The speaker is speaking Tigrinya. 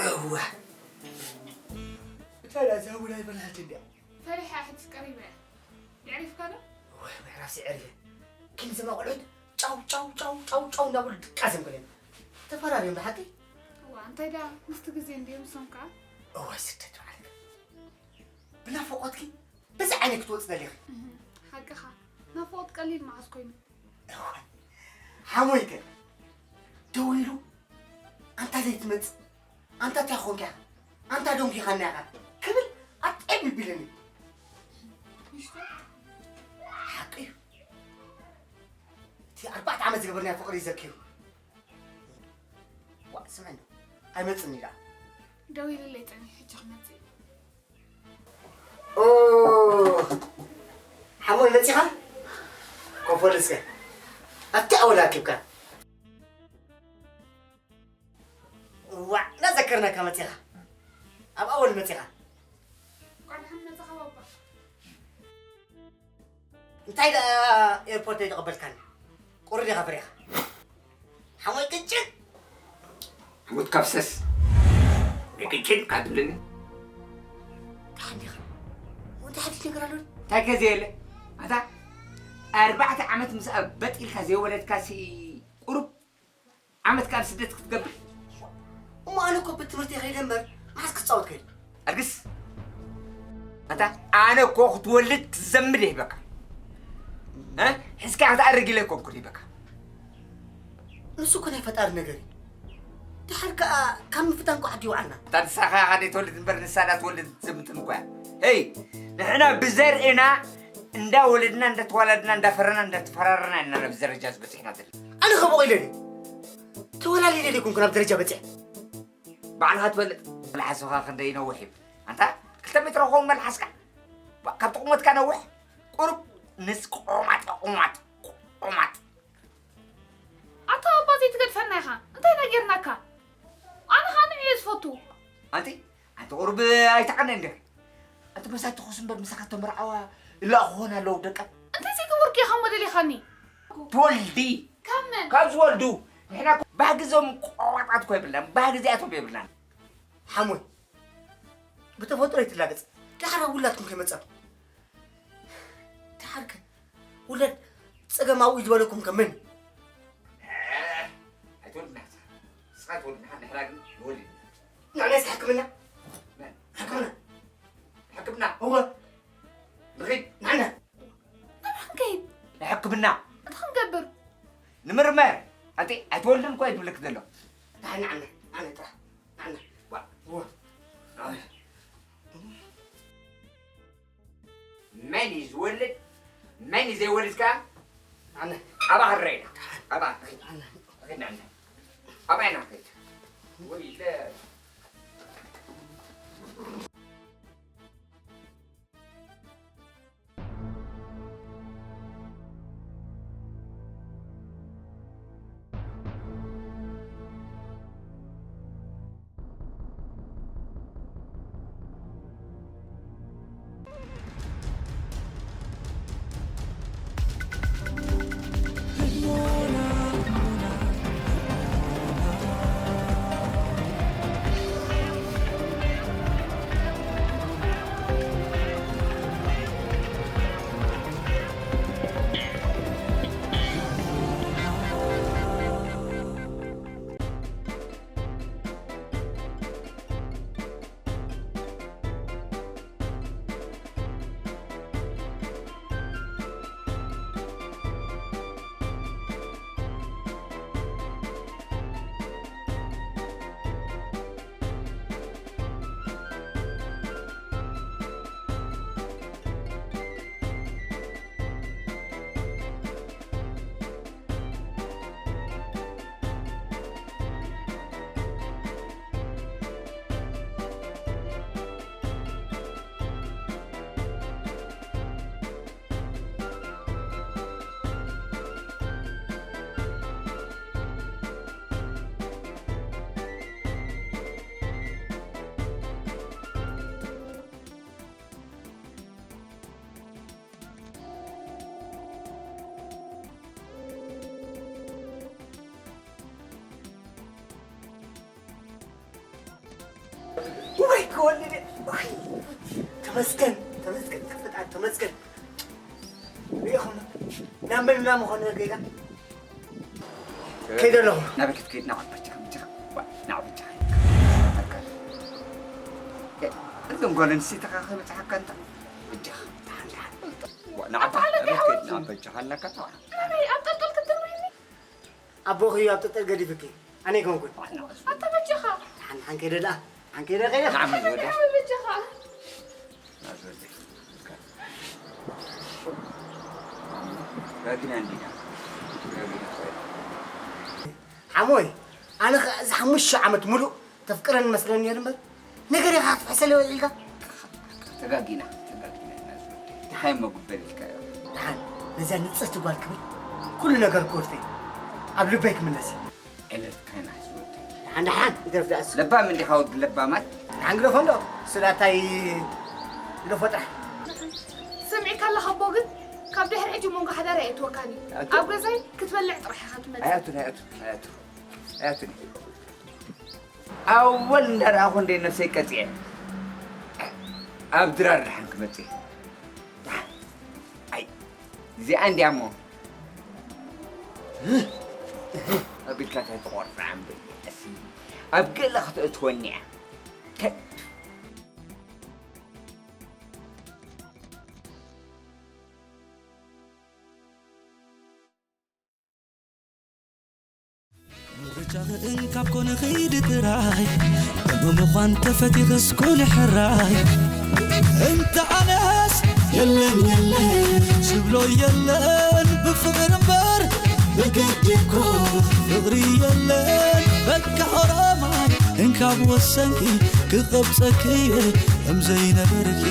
እዋ። እታ ዳዛ ውላይ በላሃት እንዲያ። ፈሪሓ ሕትስ ቀሪበ። የዕሪፍካ ዶ? ወይ ምዕራፍሲ ዕርየ። ግን ዝመቕዑት ጫው ጫው ጫው ጫው ጫው እንዳበሉ ድቃስ እዮም ገሊኦም። ተፈራርዮም ብሓቂ? እዋ እንታይ ደኣ ምስቲ ግዜ እንድዮም እሶም ከኣ? እዋይ ስደት በዓልክ። ብናፍቖትኪ በዚ ዓይነት ክትወጽእ ደሊኺ? እህ፣ ሓቅኻ። ናፍቖት ቀሊል መዓስ ኮይኑ? እዋይ ሓሞይ ከ ደዊሉ ኣንታ ዘይትመጽእ ኣንታ እንታይ ኾንካ ኢኻ? ኣንታ ደንጒኻና ኢኻ ክብል ኣጠብ ይብለኒ። ሓቂ እዩ። እቲ ኣርባዕተ ዓመት ዝገበርናዮ ፍቕሪ እዩ ዘኪሩ። ዋእ ስምዕኒ ኣይመጽእን እዩ ደኣ። ደው ኢልለይ ጸኒሑ ሕጂ ክመጽእ እዩ። ኦ፣ ሓሞይ መጺኻ? ኮፍ በል እስከ። ኣብቲ ኣወል ኣኪብካ። ዋእ፣ እናዘከርናካ መጺኻ። ኣብ ኣወል መጺኻ። እንኳዕ ደሓን መጻኻ ባባ። እንታይ ደኣ ኤርፖርት ኣይተቐበልካኒ? ቁሪ ዲኻ ፍሪኻ? ሓሞይ ቅጭን! ሓሞት ካብሰስ። ቅጭን ካብ ትብለኒ? ደሓን ዲኻ? ወንታ ሓድሽ ነገር ኣሎ? እንታይ ከ ዘየለ? ኣታ ኣርባዕተ ዓመት ምስ ኣብ በጥ ኢልካ ዘይወለድካሲ ቁሩብ ዓመት ካብ ስደት ክትገብር? እሞ ኣነ እኮ ብትምህርቲ ከይደ እምበር መዓስ ክጻወት ከይደ? ኣልግስ። ኣንታ ኣነ እኮ ክትወልድ ክትዘምድ ይህበካ። እ? ሒዝካ ክትኣርግ ኢለ እኮ ይህበካ። ንሱ እኮ ናይ ፈጣሪ ነገር እዩ። ድሓር ከኣ ካብ ምፍታን እኮ ዓዲ ይውዓልና። እታ ንስኻ ኢኻ ዘይትወልድ እምበር ንሳ እያ ትወልድ ትዘምትን እኮ እያ። ሄይ፣ ንሕና ብዘርእና እንዳወለድና፣ እንዳተዋላድና፣ እንዳፈረና፣ እንዳተፈራረና ኢና ናብዚ ደረጃ ዝበጺሕና ዘለና። ኣነ ከ በቑለ ድየ? ተወላሊደ ዘይኮንኩ ናብ ደረጃ በጺሐ። ባዕልኻ ትፈልጥ። መልሓስኻ ክንደይ ይነውሕ እዩ? ኣንታ ክልተ ሜትሮ ክኸውን መልሓስካ። ባ-፣ ካብቲ ቁመትካ ነውሕ። ቁሩብ ንስ ቆማጥ፣ ቆማጥ፣ ቆማጥ። ኣታ ኣባ ዘይትገድፈና ኢኻ። እንታይ ኢና ጌርናካ? ኣነ ኸኣ ንዑ እየ ዝፈቱ። ኣንቲ፣ ኣንቲ ቁሩብ ኣይትዓነ እንድኺ። ኣንቲ መሳይ ትኹስ እምበር ምሳኻ ተመርዓዋ ይለኣኹ ኾን ኣለዉ ደቀ። እንታይ ዘይገበርኩ ኢኻ እሞ ደሊኻኒ? ትወልዲ። ካብ መን? ካብ ዝወልዱ። ንሕና እኮ ባህጊ እዞም ቆማጣት እኮ የብልናን። ባህጊ እዚኣቶም የብልናን። ሓሞይ፣ ብተፈጥሮ ይትላገጽ። ደሓር ኣብ ውላድኩም ከይመጸኩም። ደሓር ከ ውላድ ጸገም ኣብኡ እዩ ዝበለኩም ከ መን እዩ? ኣይትወልድና። ንስኻ ኣይትወልድና፣ ንሕና ግን ንወልድ ኢና። ንዓና እስከ ሕክምና? መን? ሕክምና። ሕክምና? እወ። ንኺድ። ንዓና። ናብራ ክንከይድ። ንሕክምና። እንታይ ክንገብር? ንምርመር። ኣንቲ ኣይትወልድን እኮ እዩ ዝብለክ ዘሎ። ንዓና፣ ንዓና፣ ንዓና ጥራሕ። ንዓና። ዋ፣ ዋ። ኣይ። መን እዩ ዝወልድ? መን እዩ ዘይወልድ ከኣ? ኣነ። ኣባ ክንረኣይና። ኣባ። ኣነ። ኣባ ኢና ንኸይድ። ወይለ። ወይ ክወልድ ወይ ተመስገን ተመስገን ተፈጣሪ ተመስገን። ሪኢኹም ናብ መን ናብ ምኾነ ጌጋ ከይደ ኣለኹ። ናበይ ክትከይድ? ናብ በጃኻ በጃኻ ዋ፣ ናብ በጃኻ። እዞም ጓል ኣንስተይቲ ከ ከይበፅሓካ እንታ በጃኻ። ደሓን ደሓን። ዋ፣ ናብ ኣታ ሓለካ በጃኻ ይሓወልኪ። ናብ በጃኻ ኣለካ ተዋ። ኣበይ ኣብ ጠልጠል ክትድርብኒ? ኣቦኺ እዩ ኣብ ጠጠር ገዲፍኪ። ኣነ ኣይኮንኩን። ኣታ በጃኻ። ሓን ሓን ከይደ ደኣ። ሓን ከይደ ከይደ። ናም ወደ። ኣታ በጃኻ። ናዝወደ። ረግና እንዲና። ረግና። ሓሞይ፣ ኣነ ኸ እዚ ሓሙሽተ ዓመት ሙሉእ ተፍቅረኒ መስለኒ ነይሩ እምበር፣ ነገር ኢኻ ክትሕሰለ ውዒልካ። ተጋጊና፣ ተጋጊና ናዝወደ። እንታይ እሞ ግበር ኢልካዮ? ደሓን፣ ነዛ ንጽህቲ ጓል ክብል ኩሉ ነገር ክወድፈ እዩ። ኣብ ልበይ ክምለስ እዩ። ዕለት ካይና ዝወደ። ደሓን፣ ደሓን፣ ይትረፍ ደኣስ። ለባም እንዲኻ ወዲ ለባማት። ደሓን ግደፎ እንዶ፣ ስላታይ ግደፎ ጥራሕ። ሰሚዕካ ኣለኻ ኣቦ፣ ግን ካብ ድሕሪ ሕጂ መንጎ ሓዳር ኣየእትወካን እዩ። ኣቶ- ኣብ ገዛይ ክትበልዕ ጥራሕ ኢኻ ትመጽእ። ኣያቱን፣ ኣያቱን፣ ኣያቱን፣ ኣያቱን። ኣወል እንዳረኣኹ እንደ ነብሰይ ቀጺዐ። ኣብ ድራር ደሓን ክመጽእ። ደሓን። ኣይ፣ እዚኣ እንድያ እሞ። ኣቢልካ እንታይ ትቖርጣ እምበይ? ኣብ ገለ ከተእትወኒ እያ። ከ- ምርጫኺ እንካብ ኮነ ኺዲ ጥራይ፣ እሞ ምዃን ተፈቲኽስ ኩኒ ሕራይ። እንተ ኣነስ የለን የለን ዝብሎ የለን፣ ብፍቕሪ እምበር ብግዲ እኮ ፍቕሪ የለን። በቃ ኦሮማይ እንካብ ወሰንኪ፣ ክቐብጸኪ እየ ከም ዘይነበርኪ።